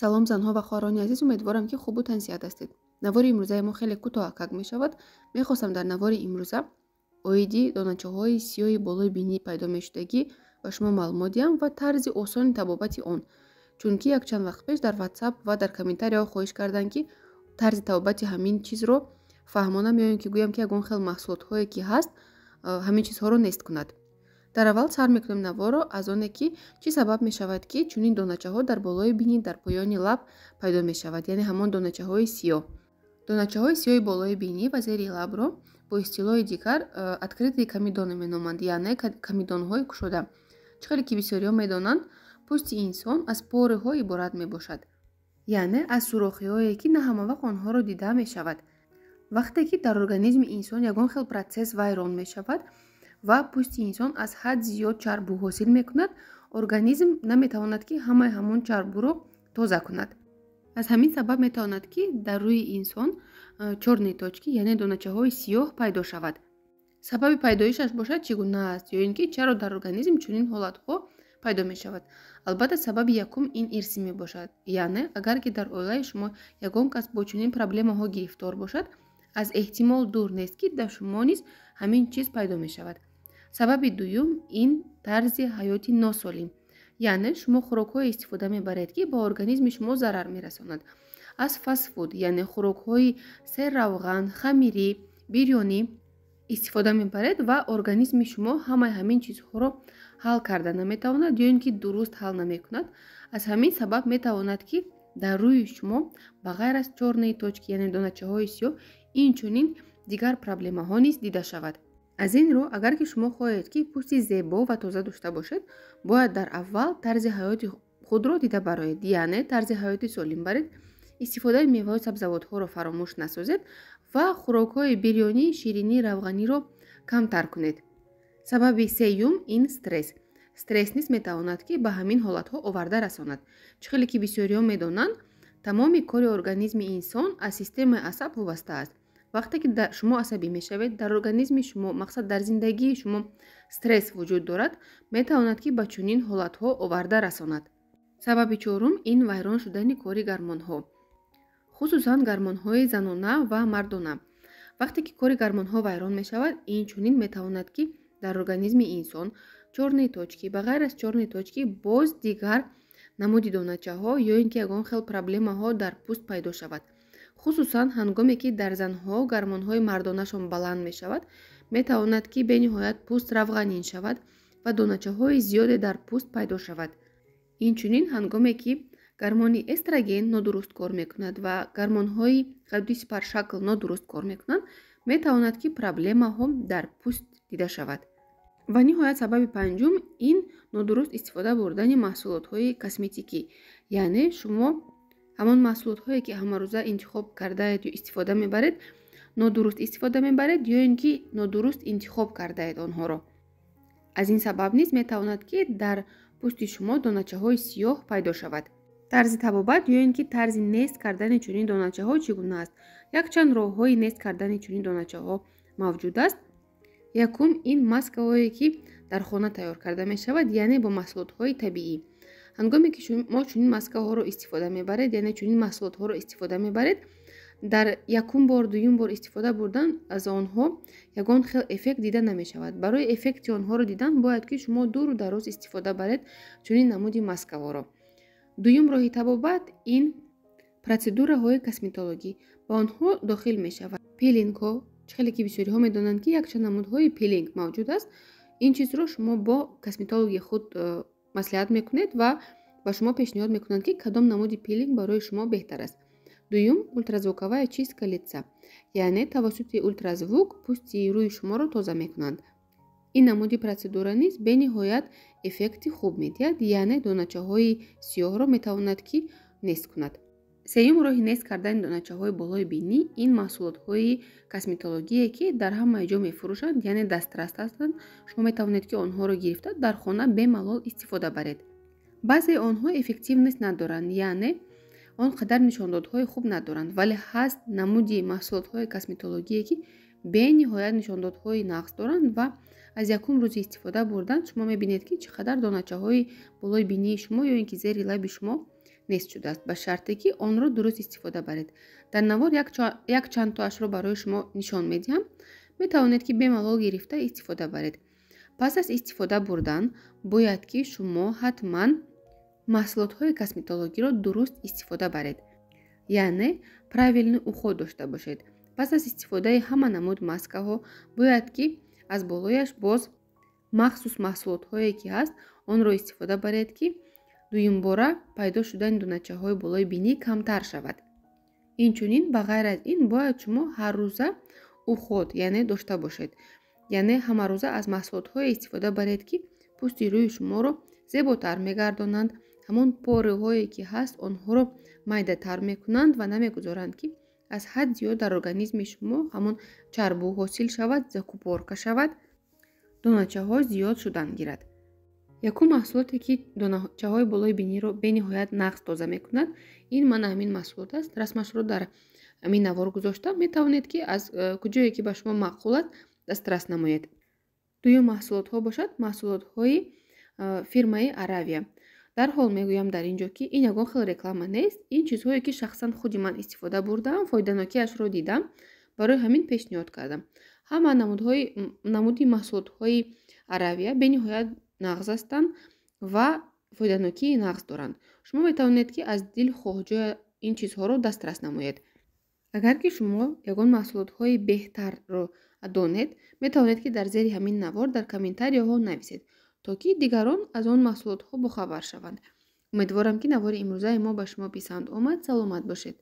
Салом, занҳо ва хоҳарони азиз, умедворам, ки хубу тансиҳат ҳастед. Навори имрӯзаи мо хеле кӯтоҳакак мешавад. Мехостам дар навори имрӯза оиди доначаҳои сиёҳи болои бинӣ пайдо мешудагӣ ба шумо маълумот диҳам ва тарзи осони табобати он. Чунки якчанд вақт пеш дар WhatsApp ва дар комментарияҳо хоҳиш карданд, ки тарзи табобати ҳамин чизро фаҳмонам ё ин ки гӯям, ки ягон хел маҳсулотҳое ки ҳаст, ҳамин чизҳоро нест кунад. Дар аввал сар мекунем наворро аз оне, ки чӣ сабаб мешавад, ки чунин доначаҳо дар болои бинӣ, дар поёни лаб пайдо мешавад, яъне ҳамон доначаҳои сиёҳ. Доначаҳои сиёҳи болои бинӣ ва зери лабро бо истилоҳи дигар открытые комедоны меноманд, яъне комедонҳои кушода. Чӣ хеле ки бисёриҳо медонанд, пӯсти инсон аз порыҳо иборат мебошад, яъне аз сурохиҳое, ки на ҳама вақт онҳоро дида мешавад. Вақте ки дар организми инсон ягон хел процесс вайрон мешавад ва пӯсти инсон аз ҳад зиёд чарбу ҳосил мекунад, организм наметавонад, ки ҳамаи ҳамон чарбуро тоза кунад. Аз ҳамин сабаб метавонад, ки дар рӯи инсон чёрные точки, яъне доначаҳои сиёҳ пайдо шавад. Сабаби пайдоишаш бошад, чӣ гуна аст ё ин ки чаро дар организм чунин ҳолатҳо пайдо мешавад? Албатта, сабаби якум ин ирсӣ мебошад, яъне агар ки дар оилаи шумо ягон кас бо чунин проблемаҳо гирифтор бошад, аз эҳтимол дур нест, ки дар шумо низ ҳамин чиз пайдо мешавад. Сабаби дуюм ин тарзи ҳаёти носолим, яъне шумо хӯрокҳое истифода мебаред, ки ба организми шумо зарар мерасонад. Аз фастфуд, яъне хӯрокҳои серравған, хамирӣ, бирёнӣ истифода мебаред ва организми шумо ҳамаи ҳамин чизҳоро ҳал карда наметавонад ё ин ки дуруст ҳал намекунад. Аз ҳамин сабаб метавонад, ки дар рӯи шумо ба ғайр аз чёрные точки, яъне доначаҳои сиёҳ, инчунин дигар проблемаҳо низ дида шавад. Аз ин рӯ, агар ки шумо хоҳед, ки пӯсти зебо ва тоза дошта бошед, бояд дар аввал тарзи ҳаёти худро дида бароед, яъне тарзи ҳаёти солим баред, истифодаи меваҳои сабзавотҳоро фаромӯш насозед ва хӯрокҳои бирёнӣ, ширинӣ, равғаниро камтар кунед. Сабаби сеюм ин стресс. Стресс низ метавонад, ки ба ҳамин ҳолатҳо оварда расонад. Чӣ хеле ки бисёриҳо медонанд, тамоми кори организми инсон аз системаи асаб вобаста аст. Вақте ки шумо асабӣ мешавед, дар организми шумо, мақсад, дар зиндагии шумо стресс вуҷуд дорад, метавонад, ки ба чунин ҳолатҳо оварда расонад. Сабаби чорум ин вайрон шудани кори гармонҳо, хусусан гармонҳои занона ва мардона. Вақте ки кори гармонҳо вайрон мешавад, инчунин метавонад, ки дар организми инсон чёрные точки, ба ғайр аз чёрные точки боз дигар намуди доначаҳо ё ин ки ягон хел проблемаҳо дар пӯст пайдо шавад. Хусусан ҳангоме ки дар занҳо гармонҳои мардонашон баланд мешавад, метавонад, ки бениҳоят пӯст равғанин шавад ва доначаҳои зиёде дар пӯст пайдо шавад. Инчунин ҳангоме ки гармони эстроген нодуруст кор мекунад ва гармонҳои ғадуди сипаршакл нодуруст кор мекунанд, метавонад, ки проблемаҳо дар пӯст дида шавад. Ва ниҳоят, сабаби панҷум ин нодуруст истифода бурдани маҳсулотҳои косметикӣ, яъне шумо ҳамон маҳсулотҳое, ки ҳамарӯза интихоб кардаед ё истифода мебаред, нодуруст истифода мебаред ё ин ки нодуруст интихоб кардаед онҳоро. Аз ин сабаб низ метавонад, ки дар пӯсти шумо доначаҳои сиёҳ пайдо шавад. Тарзи табобат ё ин ки тарзи нест кардани чунин доначаҳо чӣ гуна аст? Якчанд роҳҳои нест кардани чунин доначаҳо мавҷуд аст. Якум ин маскаҳое, ки дар хона тайёр карда мешавад, яъне бо маҳсулотҳои табиӣ. Ҳангоме ки шумо чунин маскаҳоро истифода мебаред, яъне чунин маҳсулотҳоро истифода мебаред, дар якум бор, дуюм бор истифода бурдан аз онҳо ягон хел эффект дида намешавад. Барои эффекти онҳоро дидан бояд, ки шумо дуру дароз истифода баред чунин намуди маскаҳоро. Дуюм роҳи табобат ин процедураҳои косметологӣ. Ба онҳо дохил мешавад пилингҳо. Чӣ хеле ки бисёриҳо медонанд, ки якчанд намудҳои пилинг мавҷуд аст. Ин чизро шумо бо косметологи худ маслиҳат мекунед ва ба шумо пешниҳод мекунанд, ки кадом намуди пилинг барои шумо беҳтар аст. Дуюм ультразвуковая чистка лица, яъне тавассути ультразвук пӯсти рӯи шуморо тоза мекунанд. Ин намуди процедура низ бениҳоят эффекти хуб медиҳад, яъне доначаҳои сиёҳро метавонад, ки нест кунад. Сеюм роҳи нест кардани доначаҳои болои бинӣ ин маҳсулотҳои косметологие, ки дар ҳамаи ҷо мефурӯшанд, яъне дастрас ҳастанд. Шумо метавонед, ки онҳоро гирифта, дар хона бемалол истифода баред. Баъзеи онҳо эффективность надоранд, яъне он қадар нишондодҳои хуб надоранд, вале ҳаст намуди маҳсулотҳои косметологие, ки бениҳоят нишондодҳои нағз доранд ва аз якум рӯзи истифода бурдан шумо мебинед, ки чӣ қадар доначаҳои болои бинии шумо ё ин ки зери лаби шумо Нест шудааст, ба шарте ки онро дуруст истифода баред. Дар навор якчанд тоашро барои шумо нишон медиҳам. Метавонед, ки бемалол гирифта истифода баред. Пас аз истифода бурдан бояд, ки шумо ҳатман маҳсулотҳои косметологиро дуруст истифода баред, яъне правильный уход дошта бошед. Пас аз истифодаи ҳама намуд маскаҳо бояд, ки аз болояш боз махсус маҳсулотҳое ки ҳаст, онро истифода баред, ки дуюмбора пайдо шудани доначаҳои болои бинӣ камтар шавад. Инчунин, ба ғайр аз ин, бояд шумо ҳаррӯза уход, яъне, дошта бошед, яъне ҳамарӯза аз маҳсулотҳое истифода баред, ки пӯсти рӯи шуморо зеботар мегардонанд, ҳамон порыҳое ки ҳаст, онҳоро майдатар мекунанд ва намегузоранд, ки аз ҳад зиёд дар организми шумо ҳамон чарбу ҳосил шавад, закупорка шавад, доначаҳо зиёд шудан гирад. Якум маҳсулоте, ки доначаҳои болои биниро бениҳоят нағз тоза мекунад, ин мана ҳамин маҳсулот аст. Расмашро дар ҳамин навор гузоштам. Метавонед, ки аз куҷое ки ба шумо маъқул аст, дастрас намоед. Дуюм маҳсулотҳо бошад, маҳсулотҳои фирмаи Аравия. Дарҳол мегӯям дар ин ҷо, ки ин ягон хел реклама нест. Ин чизҳое ки шахсан худи ман истифода бурдаам, фоиданокиашро дидам, барои ҳамин пешниҳод кардам. Ҳама намудҳои намуди маҳсулотҳои Аравия бениҳоят нағз ҳастанд ва фоиданокии нағз доранд. Шумо метавонед, ки аз дилхоҳ ҷоя ин чизҳоро дастрас намоед. Агар ки шумо ягон маҳсулотҳои беҳтарро донед, метавонед, ки дар зери ҳамин навор дар комментарияҳо нависед, то ки дигарон аз он маҳсулотҳо бохабар шаванд. Умедворам, ки навори имрӯзаи мо ба шумо писанд омад. Саломат бошед.